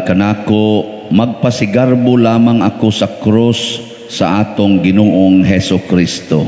Alang kanako, magpasigarbo lamang ako sa krus sa atong Ginoong Heso Kristo.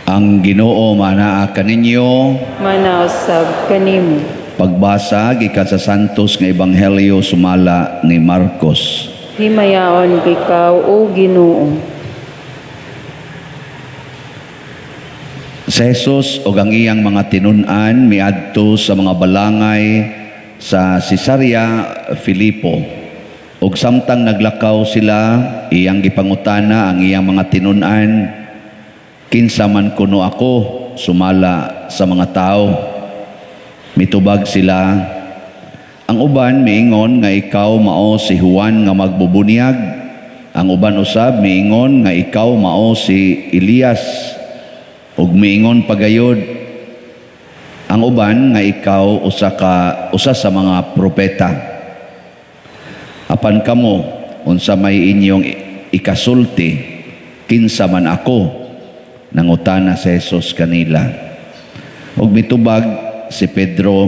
Ang Ginoo manaa kaninyo. Manausab kanimo. Pagbasa gikan sa Santos nga Ebanghelyo sumala ni Marcos. Himayaon ikaw, o Ginoo. Si Jesus ug ang iyang mga tinun-an miadto sa mga balangay sa Cesarea Filipo. Ug samtang naglakaw sila, iyang gipangutana ang iyang mga tinun-an, "Kinsa man kuno ako sumala sa mga tao?" Mitubag sila, "Ang uban miingon nga ikaw mao si Juan nga magbubunyag, ang uban usab miingon nga ikaw mao si Elias, ug miingon pagayod ang uban nga ikaw usa sa mga propeta. Apan kamo, unsa may inyong ikasulti, kinsa man ako?" Nangutana si Jesus kanila. Ug mitubag si Pedro,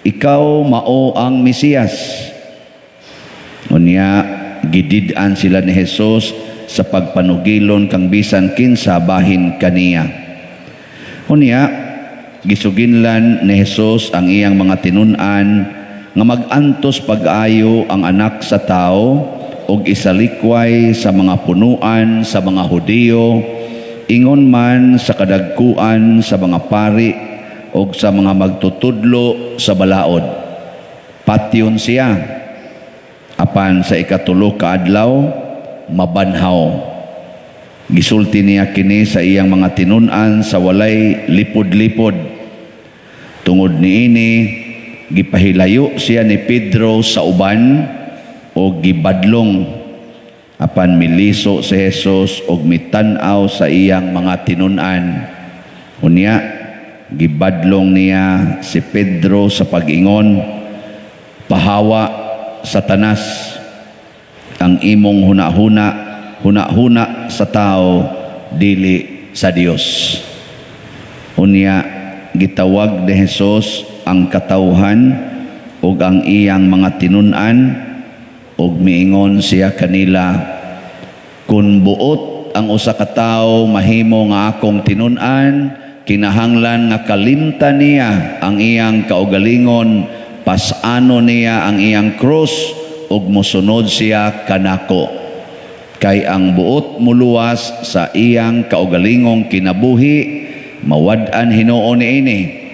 "Ikaw mao ang Mesiyas." Unya gidid-an sila ni Jesus sa pagpanugilon kang bisan kinsa bahin kaniya. Unya gisuginlan ni Jesus ang iyang mga tinun-an nga mag-antos pag-ayo ang anak sa tao og isalikway sa mga punuan sa mga Hudiyo, ingon man sa kadagkuan sa mga pari og sa mga magtutudlo sa balaod. Patyon siya, apan sa ikatulo ka adlaw mabanhaw. Gisulti niya kini sa iyang mga tinun-an sa walay lipod-lipod. Tungod niini, gipahilayo siya ni Pedro sa uban o gibadlong. Apan miliso si Jesus og mitan-aw sa iyang mga tinun-an. Unya gibadlong niya si Pedro sa pag-ingon, "Pahawa, Satanas, ang imong hunahuna, hunahuna sa tao, dili sa Dios." Unya gitawag ni Jesus ang katawhan ug ang iyang mga tinun-an ug miingon siya kanila, "Kun buot ang usa ka tawo mahimo nga akong tinun-an, kinahanglan nga kalimtan niya ang iyang kaugalingon, pas-ano niya ang iyang krus ug mosunod siya kanako. Kay ang buot muluwas sa iyang kaugalingong kinabuhi, mawad-an hinuon niini.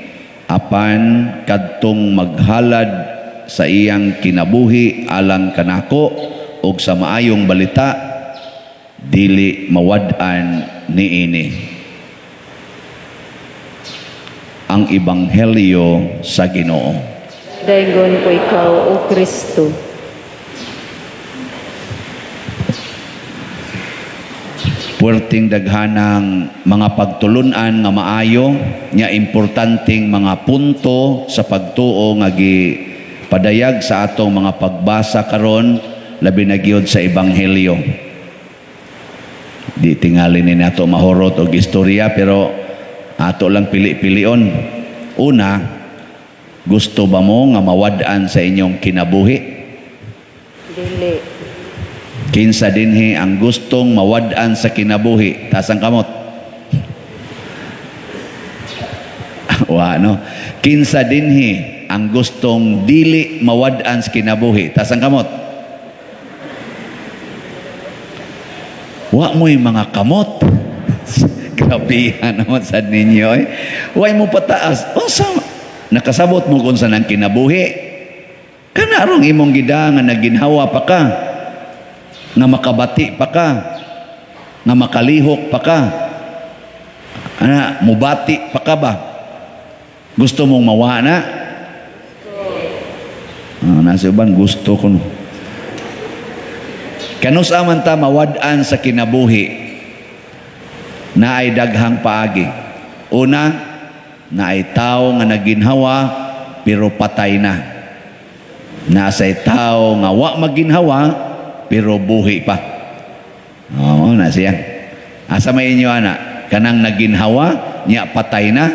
Apan kadtong maghalad sa iyang kinabuhi alang kanako ug sa maayong balita, dili mawad-an niini." Ang Ebanghelyo sa Ginoo. Daygon ko ikaw, O Kristo. Puwerteng daghanang mga pagtulunan nga maayo nya importanteng mga punto sa pagtuo nga gipadayag sa atong mga pagbasa karon, labi na gyud sa Ebanghelyo. Di tingali ni nato mahurot og istorya, pero ato lang pili-pilion. Una, gusto ba mo nga mawad-an sa inyong kinabuhi? Dili. Kinsa dinhi ang gustong mawad-an sa kinabuhi? Taas ang kamot. Wa, no? Kinsa dinhi ang gustong dili mawad-an sa kinabuhi? Taas ang kamot. Wa mo'y mga kamot. Grabihan naman sa ninyo. Wa mo pataas. Unsa nakasabot mo kung saan ang kinabuhi? Kanarong imong gida nga naginhawa pa ka, nga makabati pa ka, nga makalihok pa ka, ana, mubati pa ka ba? Gusto mong mawa na? Ah, nasa uban gusto ko, no. Kanus-a man ta mawad-an sa kinabuhi? Naay daghang paagi. Una, naay tao nga naginhawa pero patay na. Nasay tao nga wa maginhawa pero buhi pa. Oo, na siya. Asa may inyo ana? Kanang naginhawa, nya patay na,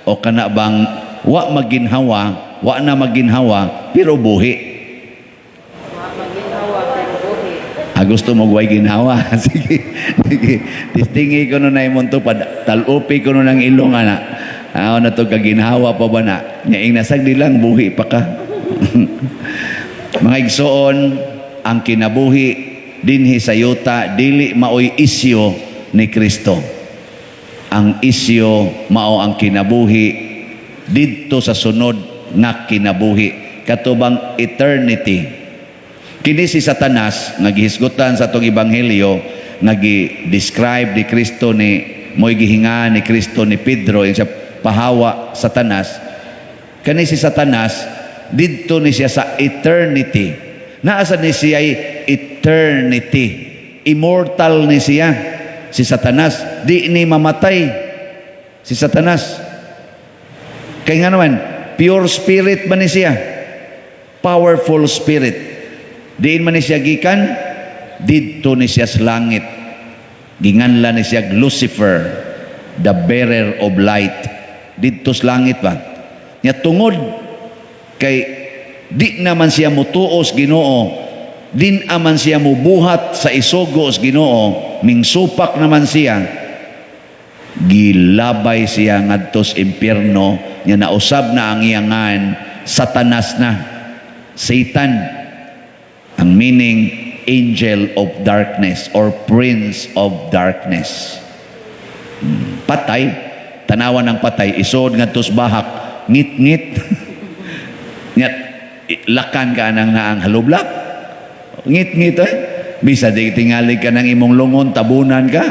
o kana bang wa maginhawa, wa na maginhawa pero buhi? Wa maginhawa pero buhi. Ah, gusto mo way ginhawa. Sige, sige. Testingi ko no na imong tupad. Talupi ko no ng ilong ana. Ah, na to kaginhawa pa ba na? Nya ing nasagdi lang, buhi pa ka. Mga igsoon, ang kinabuhi dinhi sa yuta dili maoy isyu ni Kristo. Ang isyu mao ang kinabuhi didto sa sunod nga kinabuhi, katubang eternity. Kini si Satanas nga gihisgutan sa atong ebanghelyo, nga gi-describe ni Kristo ni mo'y gihinga ni Kristo ni Pedro yung sa pahawa Satanas. Kani si Satanas, didto ni siya sa eternity. Naasa ni siya eternity. Immortal ni siya. Si Satanas, di ni mamatay. Si Satanas. Kaya nga naman, pure spirit man ni siya. Powerful spirit. Diin man ni siya gikan? Didto ni siya sa langit. Ginganlan ni siya Lucifer, the bearer of light. Didto sa langit ba? Nya tungod kay di naman siya mutuos Ginoo, din aman siya mubuhat sa isugo sa Ginoo, mingsupak naman siya, gilabay siya ngadto sa impyerno. Nya nausab na ang iyangan Satanas na, Satan. Ang meaning, angel of darkness or prince of darkness. Patay, tanawan ng patay, isod ngadto sa bahak, ngit-ngit. Nya lakan ka nang naang halublak. Ngit-ngit eh. Bisa di tingali ka ng imong lungon, tabunan ka.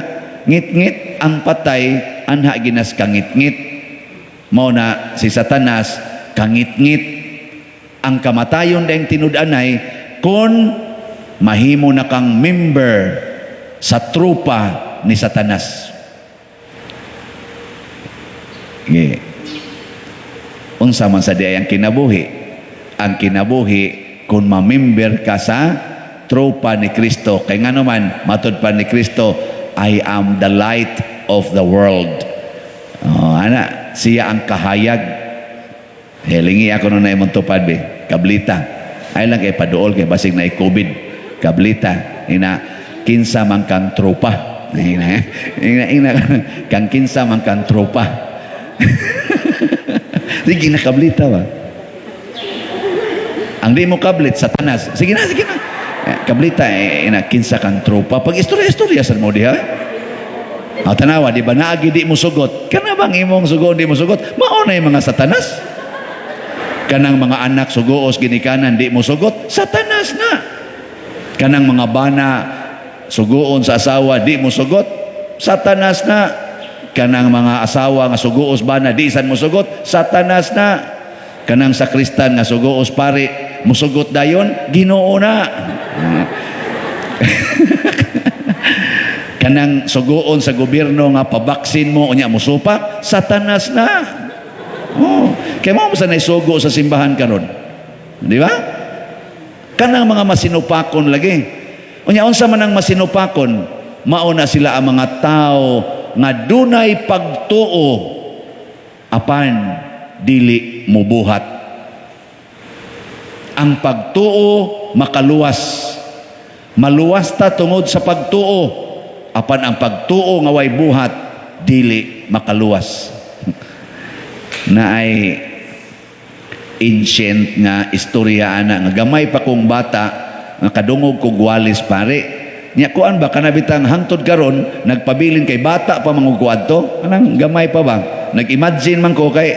Ngit-ngit ang patay, anha ginas ka ngit-ngit. Mao na si Satanas kangit-ngit. Ang kamatayon dayong tinud-anay kung mahimo na kang member sa trupa ni Satanas. Ge. Unsa man sa diay ang kinabuhi? Ang kinabuhi kung mamember ka sa tropa ni Kristo. Kay nga naman, matud pa ni Kristo, "I am the light of the world." Oh, ana, siya ang kahayag. Helingi ako nun na imong tupad be. Kablita. Ay lang kay paduol kay basig na COVID. Kablita. Ina, kinsa man kang tropa. Ina, ina, ina, kang kinsa man kang tropa. Sige na, kablita ba? Ang di mo kablit, Satanas. Sige na, sige na. Eh, kablita, eh, ina, kinsa kang tropa. Pag istorya-istorya sa mo diha. Ah, tanawa, di ba naagi di mo sugot? Kana bang imong sugot di mo sugot? Mao na yung mga Satanas. Kanang mga anak sugoos ginikanan di mo sugot, Satanas na. Kanang mga bana sugoon sa asawa di mo sugot, Satanas na. Kanang mga asawa nga sugoos bana di san mo sugot, Satanas na. Kanang sakristan nga sugoos pare musugot dayon, Ginoo na. Kanang sugoon sa gobyerno nga pabaksin mo unya musupak, Satanas na. Oh, kay mo sa naisugo sa simbahan karon. Di ba? Kanang mga masinupakon lagi. Unya unsa man ang masinupakon? Mao na sila ang mga tao nga dunay pagtuo apan dili mubuhat. Ang pagtuo makaluwas. Maluwas ta tungod sa pagtuo, apan ang pagtuo nga way buhat dili makaluwas. Na ay ancient nga istorya ana nga gamay pa kong bata nga kadungog kog walis pare. Nya kuan ba, kana bitang hangtod karon nagpabilin kay bata pa mangukuad to, anang gamay pa ba, nag-imagine man ko, kay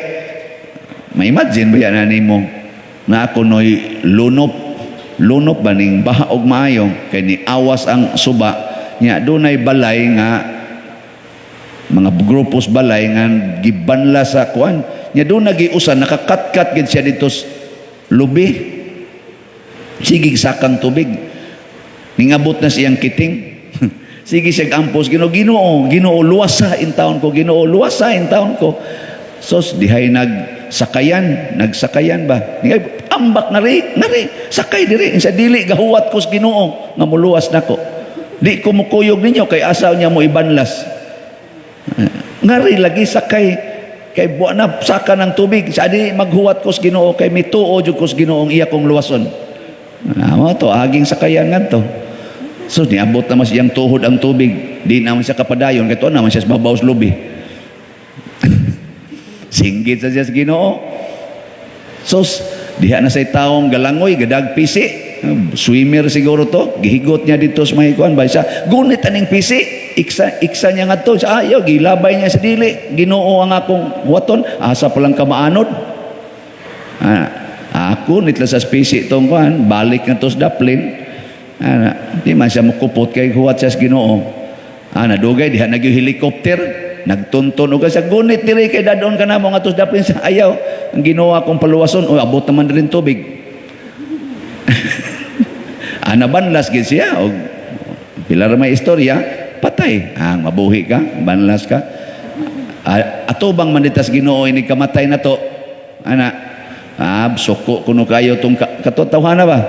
ma-imagine ba yan na nimo na ako noy lunop lunop ba ning baha og maayo kay ni awas ang suba. Nya dunay balay nga mga grupos balay nga gibanla sa kuan. Nya doon nagiusan, nakakatkat gid siya dito sa lubi. Sige sakang tubig. Ningabot na siyang kiting. Sige siya ampos, "Ginoo, Ginoo, Ginoo, luwasa in taon ko, Ginoo, luwasa in taon ko." Sos, dihay nagsakayan, nagsakayan ba? Ningay, "Ambak ngari, ngari, sakay diri." Sa dili, gahuwat ko sa Ginoo, nga muluwas nako. Di ko mukuyog ninyo, kay asaw niya mo ibanlas. Ngari lagi sakay, kay buwa na saka ng tubig. Sa di maghuwat ko sa Ginoo, kay mituo jud ko sa Ginoo ang iya kong luwason. Ah, mo to, aging sakayan ngadto. So, niabot naman siyang tuhod ang tubig. Di naman siya kapadayon, kay tuon naman siya sa babaw sa lubi. Singgit sa siya sa Ginoo. So, diha na say taong galangoy, gadag pisi. Swimmer siguro to. Gihigot niya dito sa mga ikuan. Ba siya, "Gunit aning pisi." Iksa, iksa niya nga to. Siya, ayaw, gilabay niya sa dili. "Ginoo ang akong huwaton. Asa pa lang ka maanod." Ah, ako, nitla sa pisi itong kuan, balik nga to sa daplin. Ah, di man siya mukupot kay huwat siya sa Ginoo. Ah, nadugay diha nagyo helicopter, nagtunton og siya, "Gunit diri kay dadon ka namo nga to sa daplin." Sa ayaw, ang Ginoo akong paluwason, o abot naman rin tubig. Ah, nabanlas gid siya og pila ra may istorya, patay. Ah, mabuhi ka, banlas ka. Ah, ato bang manitas Ginoo ini kamatay na to? Ana, ah, suko kuno kayo tong katotawhana ba?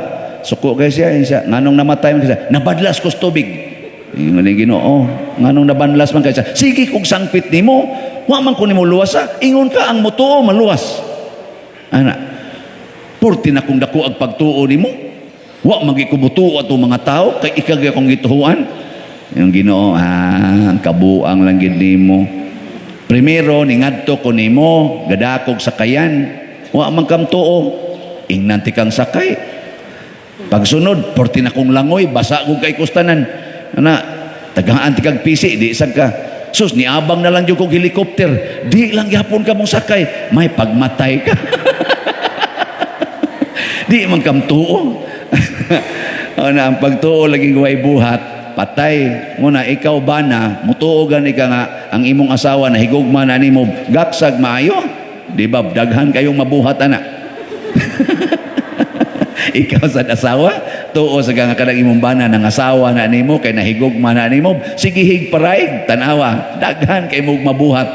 Suko kay siya, siya, nganong namatay man siya? "Nabadlas ko sa tubig." Ingon ni Ginoo, "Nganong nabanlas man kay siya?" "Sige kog sangpit nimo, wa man ko nimo luwasa." Ingon ka ang mutuo maluwas. Ana, "Purti na kung dako ang pagtuo nimo. Wa man gyud ko mutuo atong mga tao kay ikaw gyud akong gituhuan." Yung Ginoo, "Ah, ang kabuang lang gid nimo. Primero ningadto ko nimo, gadakog sakayan. Wa man kam tuo. Ingnan ti kang sakay. Pagsunod, porti na kong langoy, basa kong kay kustanan. Ana, tagaan ti kag pisi, di sad ka. Sus, niabang na lang jud kog helicopter. Di lang gyapon ka mong sakay. May pagmatay ka. Di man kam tuo." O na, ang pagtuo lagi way buhat, patay. Muna, ikaw ba na, mutuo gani ka nga, ang imong asawa na higugma na nimo, gaksag maayo. Di ba, daghan kayong mabuhat, ana. Ikaw sa asawa, tuo sa nga kanang imong bana nang asawa na nimo kay nahigugma na nimo, sige hig paraig, tanawa, daghan kay mong mabuhat.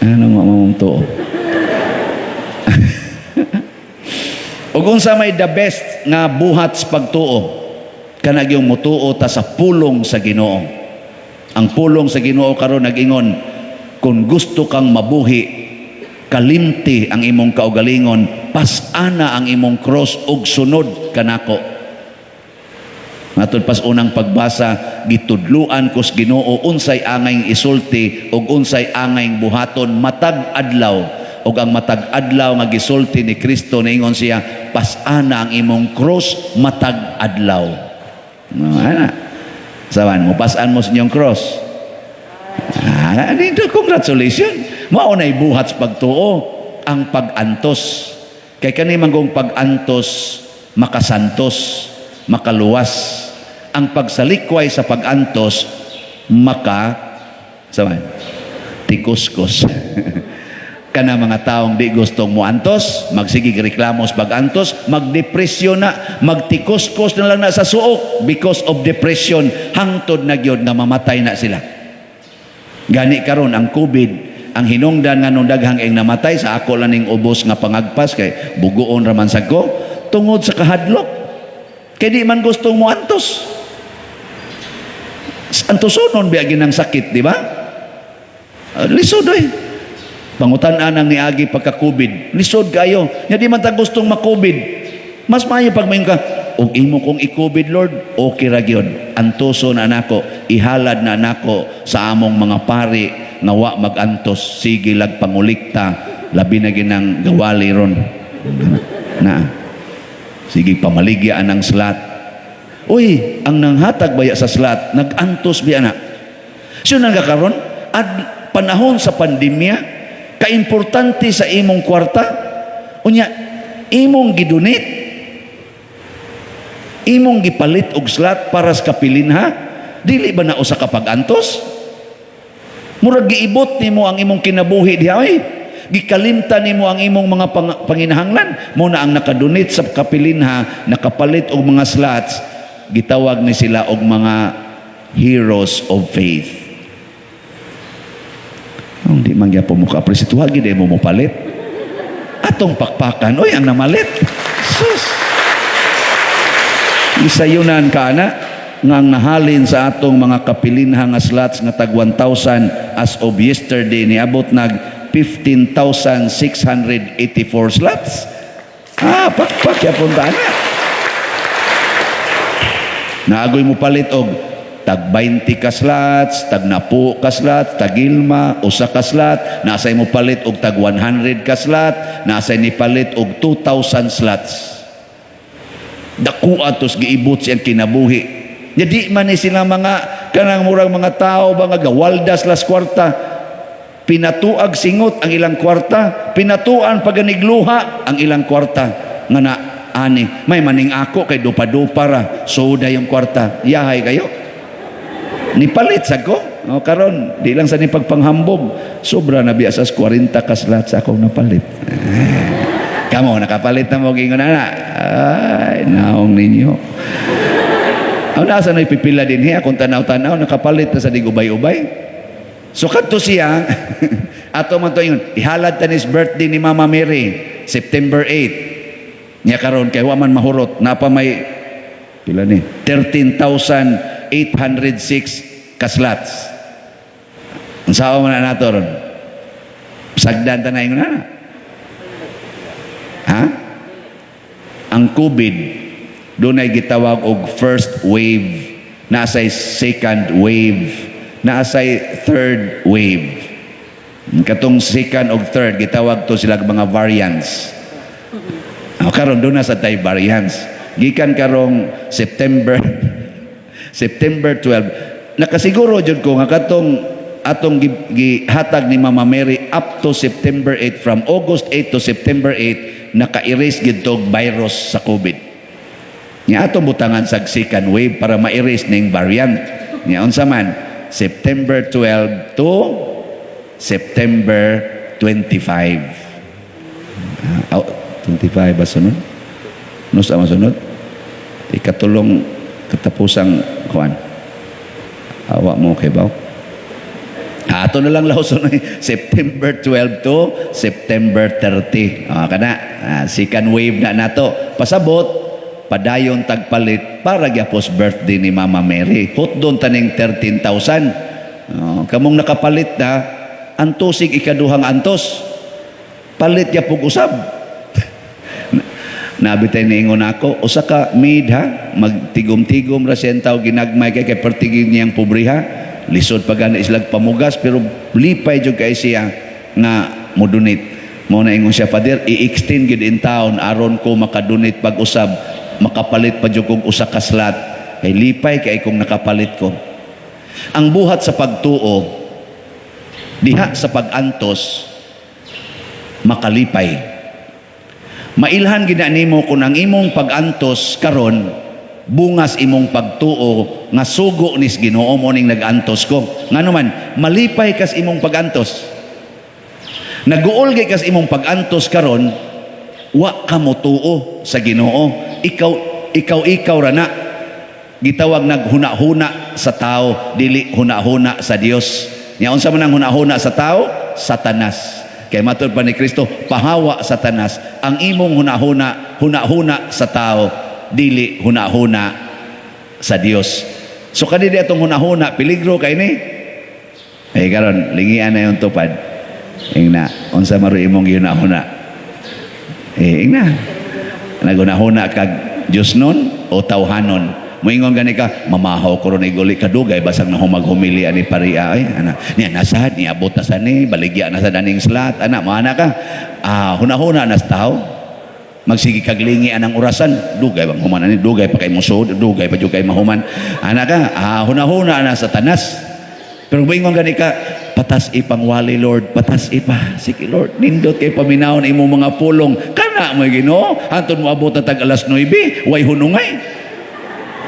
Ano nga mong tuo? Ug unsa may the best nga buhat sa pagtuo? Kanag yung mutuo ta sa pulong sa Ginoo. Ang pulong sa Ginoo karon nag-ingon, kung gusto kang mabuhi, kalimti ang imong kaugalingon, pas-ana ang imong cross ug sunod kanako. Matod pas unang pagbasa, gitudluan ko sa Ginoo unsay angay isulti ug unsay angay buhaton matag adlaw. Ug ang matag adlaw nga gisulti ni Kristo, niingon siya, "Pas-ana ang imong cross matag adlaw." No, ana. Saban mo pas-an mo sa inyong cross. Ah, dito, congratulations. Mao nay buhat sa pagtuo, ang pag-antos. Kay kani man kung pag-antos makasantos, makaluwas. Ang pagsalikway sa pag-antos maka saban tikuskos. Kana mga taong di gustong muantos, magsigig reklamo sa pag-antos, magdepresyon na, magtikuskos na lang na sa suok because of depression, hangtod na gyud nga mamatay na sila. Gani karon ang COVID, ang hinungdan nga nung daghang ing namatay sa ako lang ning ubos nga pangagpas kay bugoon ra man sad ko tungod sa kahadlok. Kay di man gustong muantos. Antosonon biya ginang sakit, di ba? Lisod oy. Pangutan-an ang niagi pagka-COVID. Lisod kayo. Nya di man ta gustong ma-COVID. Mas maayo pag mayon ka, "Og imo kong i-COVID, Lord, okay ra gyud. Antoso na nako, ihalad na nako sa among mga pari nga wa magantos, sige lag pangulikta, labi na ginang gawali ron." Na. Sige pamaligya ang slot. Uy, ang nanghatag baya sa slot, nag-antos biya na. Siya nagkakaroon, ad panahon sa pandemya, kaimportante sa imong kwarta, unya, imong gidonate, imong gipalit og slot para sa kapilinha, dili ba na usa ka pag-antos? Murag giibot nimo ang imong kinabuhi diha oy. Gikalimtan nimo ang imong mga panginahanglan. Mao na ang nakadonate sa kapilinha, nakapalit og mga slots, gitawag ni sila og mga heroes of faith. Ang di man gyapon mo ka-appreciate, wa gid mo mopalit. Atong pakpakan, oy, ang namalit. Sus. Isayunan ka na nga ang nahalin sa atong mga kapilinha nga slots nga tag 1,000 as of yesterday, niabot nag 15,684 slots. Ah, pakpak yapon ta na. Naagoy mo palit og tag 20 ka slots, tag napo ka slot, tag ilma, usa ka slot, naasay mo palit og tag 100 ka slot, naasay ni palit og 2,000 slots. Dako atos giibot siyang kinabuhi. Nya di man ni sila mga kanang murang mga tao ba nga gawaldas las kwarta, pinatuag singot ang ilang kwarta, pinatuan paganigluha ang ilang kwarta nga na ani may maning ako kay dupa-dupa ra soda yung kwarta, yahay kayo nipalit sa ko. O, karon di lang sa ni pagpanghambog, sobra na biya sa 40 ka slot sa akong napalit. Eh, kamo nakapalit na mo gingon na, ay naong ninyo. Ang nasa na ipipila din hiya kung tanaw-tanaw nakapalit na sa digubay-ubay. So kadto siya, ato man to yun, ihalad ta nis birthday ni Mama Mary, September 8. Nya karon kay wa man mahurot, napa may pila ni 13,806 ka slots. Unsa man na nato ron? Sagdan ta na ingon na. Ha? Ang COVID dunay gitawag og first wave, naasay second wave, naasay third wave. Katong second og third, gitawag to sila mga variants. O, karon doon na sa tay variants. Gikan karong September September 12, nakasiguro jud ko nga katong atong gihatag ni Mama Mary up to September 8, from August 8 to September 8, naka-erase gid tog virus sa COVID. Nya atong butangan sa second wave para ma-erase ning variant. Nya unsa man? September 12 to September 25. Ah, oh, 25 ba sunod? No sa masunod? Ikatulong katapusang kuan. Awa mo kay baw. Ah, ato na lang laos sunod, September 12 to September 30. Ah, kana. Ah, second wave na nato. Pasabot padayon tagpalit para gyapos birthday ni Mama Mary. Hutdon taning 13,000. Oh, kamong nakapalit na, antusig ikaduhang antos. Palit gyapog usab. Nabi tayo niingon ako, usa ka maid ha, magtigom-tigom ra siya tao, ginagmay kay kay pertigin niyang pobre ha. Lisod pa gani islag pamugas pero lipay jud kay siya nga mo-donate. Mo na ingon siya, "Father, i-extend gid in town aron ko makadonate pag-usab, makapalit pa jud kog usa ka slot. Kay lipay kay kung nakapalit ko." Ang buhat sa pagtuo diha sa pag-antos makalipay. Mailhan gid na nimo kung ang imong pag-antos karon bungas imong pagtuo nga sugo nis Ginoo mo ning nag-antos ko. Ngano man malipay kas imong pag-antos. Naguol kay kas imong pag-antos karon, wa ka motuo sa Ginoo. Ikaw ikaw ikaw ra na. Gitawag naghuna-huna sa tao, dili huna-huna sa Dios. Nya unsa man ang huna-huna sa tao? Satanas. Kay matud pa ni Kristo, "Pahawa, Satanas." Ang imong huna-huna, huna-huna sa tao, dili huna-huna sa Dios. So kani di atong huna-huna, peligro kay ni. Eh karon, lingian na yung tupad. Ingna, unsa maro imong gihuna-huna? Eh ingna. Naghuna-huna kag Diyos nun o tawhanon? Moingon gani ka, "Mamahaw ko ron iguli kadugay basag na humaghumili ani paria ay ana." Niya nasad niabot na sa ni baligya na sa daning slot ana, maana ka. Ah, huna-huna na sa tao. Magsige kag lingi anang orasan, dugay bang human ani, dugay pa kay musod, dugay pa jud kay mahuman. Ana ka, ah, huna-huna na sa tanas. Pero moingon gani ka, "Patas ipangwali, Lord, patas ipa. Sige, Lord, nindot kay paminawon imong mga pulong." Kana mo Ginoo, hantod mo abot na tag alas 9, way hunungay.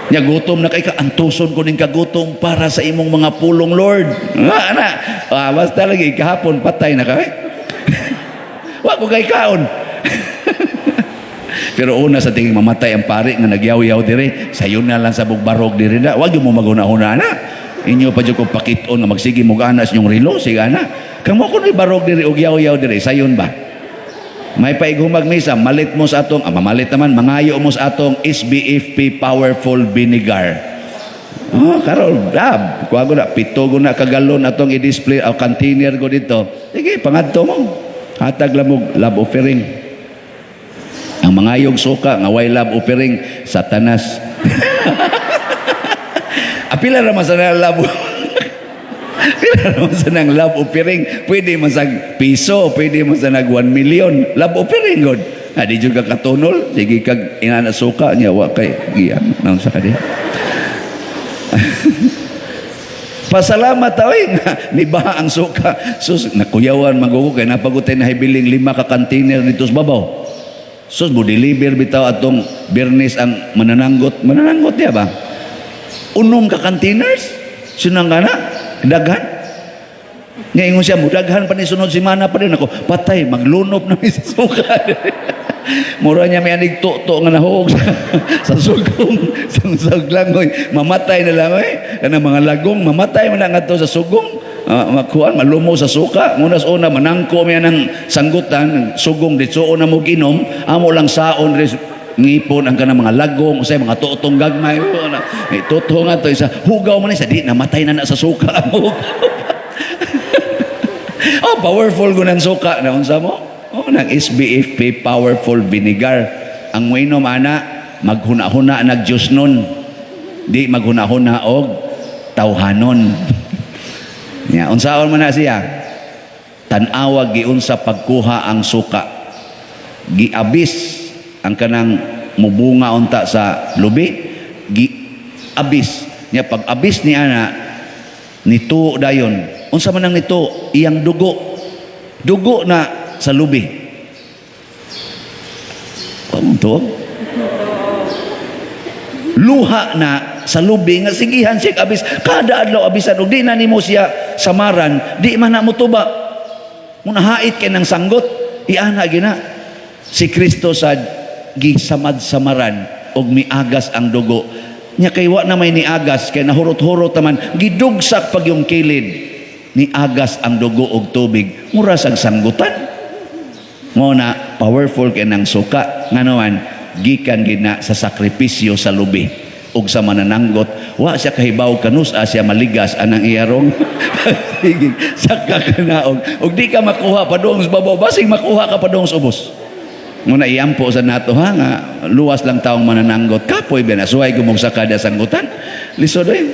Nya gutom na kay ka, antuson ko ning kagutom para sa imong mga pulong, Lord. Ah, ana. Ah, basta lagi kahapon patay na ka. Eh. Wa ko kay kaon. Pero una sa tingin mamatay ang pari nga nagyaw-yaw dire, sayon na lang sa bugbarog dire na. Wag mo maghuna-huna na. Inyo pa jud ko pakit-on nga magsige mo ana sa inyong relo, sige ana. Kamo kuno'y barog dire og yaw-yaw dire, sayon ba? May paigumag misa, malit mo sa atong, mamalit naman, mangayo mo sa atong SBFP Powerful Vinegar. Oh, karon, dab, kuha ko na, 7 ko na kagalon atong i-display, o container ko dito. Sige, pangadto mo. Hatag lang mo, love offering. Ang mangayog suka, nga way love offering, Satanas. Apila ra man sa love. Pila naman sa nang love offering? Pwede man sa piso, pwede man sa nag 1 million. Love offering god. Ah, di jud ka katunol, sige kag inana suka niya wa kay giyan naon sa kadi. Pasalamat ta oy nga nibaha ang suka. Sus, nakuyawan magugo kay napagutay na hibiling 5 ka container dito sa babaw. Sus, mo deliver bitaw atong Biyernes ang manananggot. Manananggot niya ba? 6 ka containers? Sinang ka na? Daghan? Nga ingon siya, mudaghan pa ni sunod semana pa din ako. Patay, maglunop na mi sa suka. Mura niya may anig to nga nahuog sa sugong, sa suglangoy. Mamatay na lang oy. Kanang mga lagong, mamatay man na ngadto sa sugong. Makuan, malumo sa suka. Muna sa una, manangko miya ng sanggutan, sugong ditsuo na mo ginom, amo lang saon res ngipon ang kanang mga lagong, usay mga tutong gagmay. May tuto nga to isa hugaw man isa di namatay na na sa suka. Oh, powerful ko ng suka na unsa mo? Oh, nang SBFP Powerful Vinegar. Ang moinom ana, maghuna-huna nag Diyos nun. Di maghuna-huna og tawhanon. Ya, unsaon man na siya? Tan-awa giunsa pagkuha ang suka. Giabis ang kanang mubunga unta sa lubi, giabis. Nya pag abis ni ana nito dayon. Unsa man ang nito? Iyang dugo. Dugo na sa lubi. Ano to? Luha na sa lubi nga sigihan siya abis kada adlaw abisan og di na nimo siya samaran, di man na mo tuba. Muna hait kay ng sanggot iana gina si Kristo sa gisamad-samaran og miagas ang dugo nya, kay wa na may niagas kay nahurot-hurot naman, gidugsak pag yung kilid, niagas ang dugo og tubig, mura sag sanggutan mo na. Powerful kay ng suka, ngano man gikan gina sa sakripisyo sa lubi ug sa manananggot. Wa siya kahibaw kanus-a siya maligas anang iyarong sige sa kakanaog ug di ka makuha padung sa babaw, basing makuha ka padung sa ubos. Muna iampo sa nato ha nga luwas lang taong manananggot, kapoy ba na suway gumog sa kada sanggutan, lisod eh.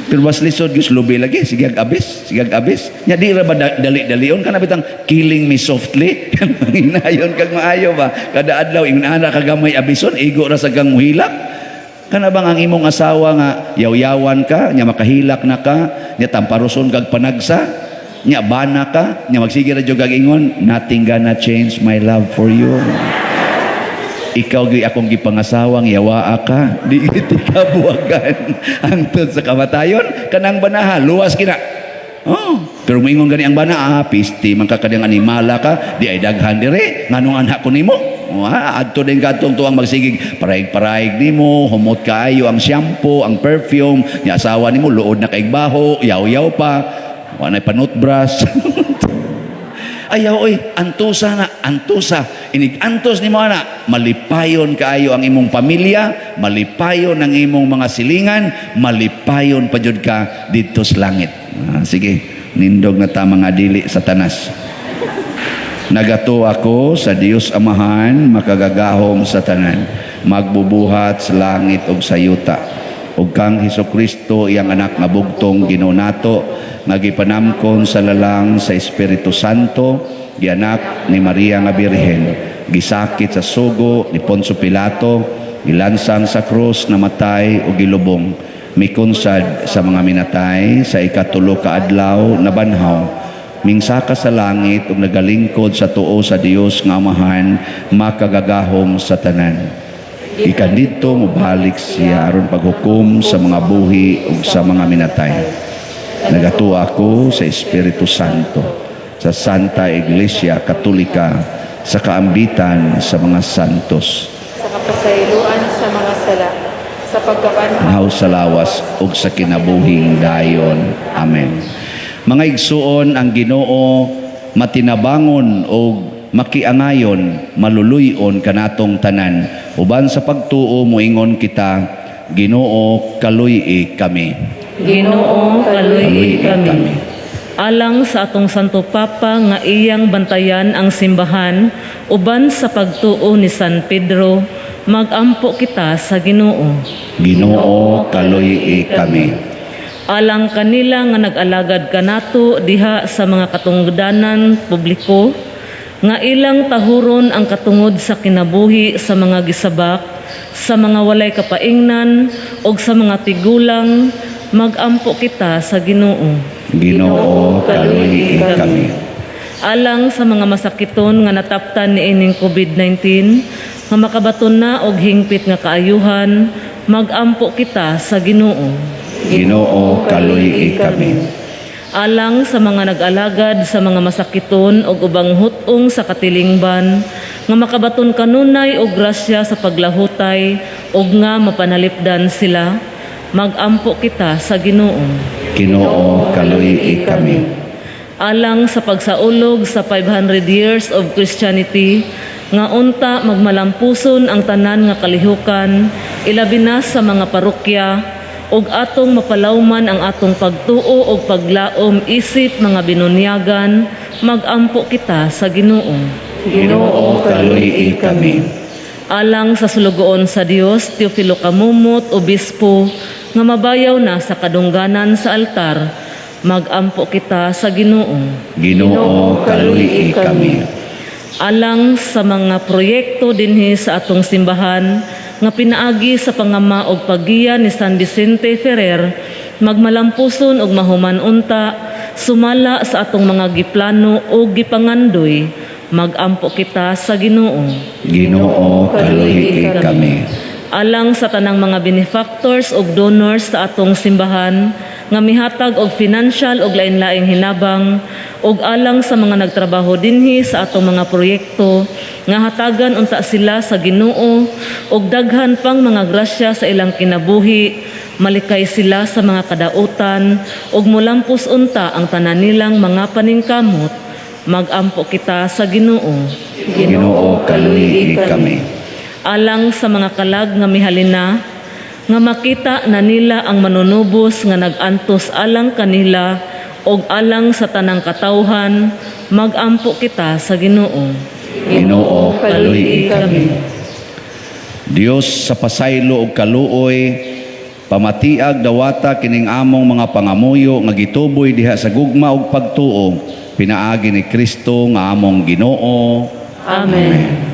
Pero mas lisod gyud lubi lagi, sige abis, sige abis. Nya di ra ba dali-dalion kana bitang "Killing Me Softly"? Hinayon kag maayo ba? Kada adlaw ingon ana kagamay abison, igo ra sa kang muhilak. Kana bang ang imong asawa nga yaw-yawan ka, nya makahilak na ka, nya tamparuson kag panagsa, nya bana ka, nya magsige ra jud kag ingon, "Nothing gonna change my love for you. Ikaw gyud akong gipangasawang yawaa ka, di gid ka buwagan hangtod sa kamatayon." Kanang banaha luwas kina. Oh, pero moingon gani ang bana, "Ah, pisti man ka kadiyang animala ka, di ay daghan dire, nganong anak ko nimo?" Oh, ha, adto din kadtong tuang magsigig paraig-paraig nimo, humot kaayo ang shampoo, ang perfume, nya asawa nimo luod na kaig baho, yaw-yaw pa, wa nay panutbrush. Ayaw oy, antusa na, antusa. Inig antos nimo ana, malipayon kaayo ang imong pamilya, malipayon ang imong mga silingan, malipayon pa jud ka didto sa langit. Ah, sige, nindog na ta mga dili Satanas. Nagatuo ako sa Dios Amahan, makagagahom sa tanan, magbubuhat sa langit ug sa yuta, ug kang Hesus Kristo, iyang anak nga bugtong Ginoo nato, nga gipanamkon sa lalang sa Espiritu Santo, gianak ni Maria nga Birhen, gisakit sa sugo ni Poncio Pilato, gilansang sa krus, namatay ug gilubong, mikunsad sa mga minatay, sa 3 ka adlaw nabanhaw, mingsaka sa langit ug nagalingkod sa tuo sa Dios nga Amahan makagagahom sa tanan. Gikan didto mobalik siya aron paghukom sa mga buhi ug sa mga minatay. Nagatuo ako sa Espiritu Santo, sa Santa Iglesia Katolika, sa kaambitan sa mga santos, sa kapasayloan sa mga sala, sa pagkabanhaw haw sa lawas ug sa kinabuhing dayon. Amen. Mga igsuon, ang Ginoo matinabangon og makiangayon, maluluy-on kanatong tanan. Uban sa pagtuo moingon kita, Ginoo, kaluy-i kami. Ginoo, kaluy-i Kaluy-i kami. Alang sa atong Santo Papa nga iyang bantayan ang simbahan uban sa pagtuo ni San Pedro, magampo kita sa Ginoo. Ginoo, kaluy-i kami. Alang kanila nga nag-alagad kanato diha sa mga katungdanan publiko nga ilang tahuron ang katungod sa kinabuhi sa mga gisabak, sa mga walay kapaingnan ug sa mga tigulang, magampo kita sa Ginoo. Ginoo, kaluy-i kami. Alang sa mga masakiton nga nataptan niining COVID-19 nga makabaton na og hingpit nga kaayuhan, magampo kita sa Ginoo. Ginoo, kaluy-i kami. Alang sa mga nag-alagad sa mga masakiton og ubang hut-ong sa katilingban nga makabaton kanunay og grasya sa paglahutay og nga mapanalipdan sila, magampo kita sa Ginoo. Ginoo, kaluy-i kami. Alang sa pagsaulog sa 500 years of Christianity nga unta magmalampuson ang tanan nga kalihukan, ilabi na sa mga parokya, ug atong mapalawman ang atong pagtuo ug paglaom isip mga binunyagan, magampo kita sa Ginoo. Ginoo, kaluy-i kami. Alang sa sulugoon sa Dios Teofilo Camomot, obispo, nga mabayaw na sa kadungganan sa altar, magampo kita sa Ginoo. Ginoo, kaluy-i kami. Alang sa mga proyekto dinhi sa atong simbahan nga pinaagi sa pangama og paggiya ni San Vicente Ferrer, magmalampuson og mahuman unta sumala sa atong mga giplano o gipangandoy, magampo kita sa Ginoo. Ginoo, kaluy-i kami. Alang sa tanang mga benefactors ug donors sa atong simbahan nga mihatag og financial ug lain-laing hinabang, ug alang sa mga nagtrabaho dinhi sa atong mga proyekto nga hatagan unta sila sa Ginoo og daghan pang mga grasya sa ilang kinabuhi, malikay sila sa mga kadautan ug molampos unta ang tanan nilang mga paningkamot, magampo kita sa Ginoo. Ginoo, kaluy-i kami. Alang sa mga kalag nga mihalina nga makita na nila ang manunubos nga nag-antos alang kanila og alang sa tanang katawhan, magampo kita sa Ginoo. Ginoo, kaluy-i kami. Dios sa pasaylo ug kaluoy, pamatiag dawata kining among mga pangamuyo nga gituboy diha sa gugma ug pagtuo pinaagi ni Kristo nga among Ginoo. Amen.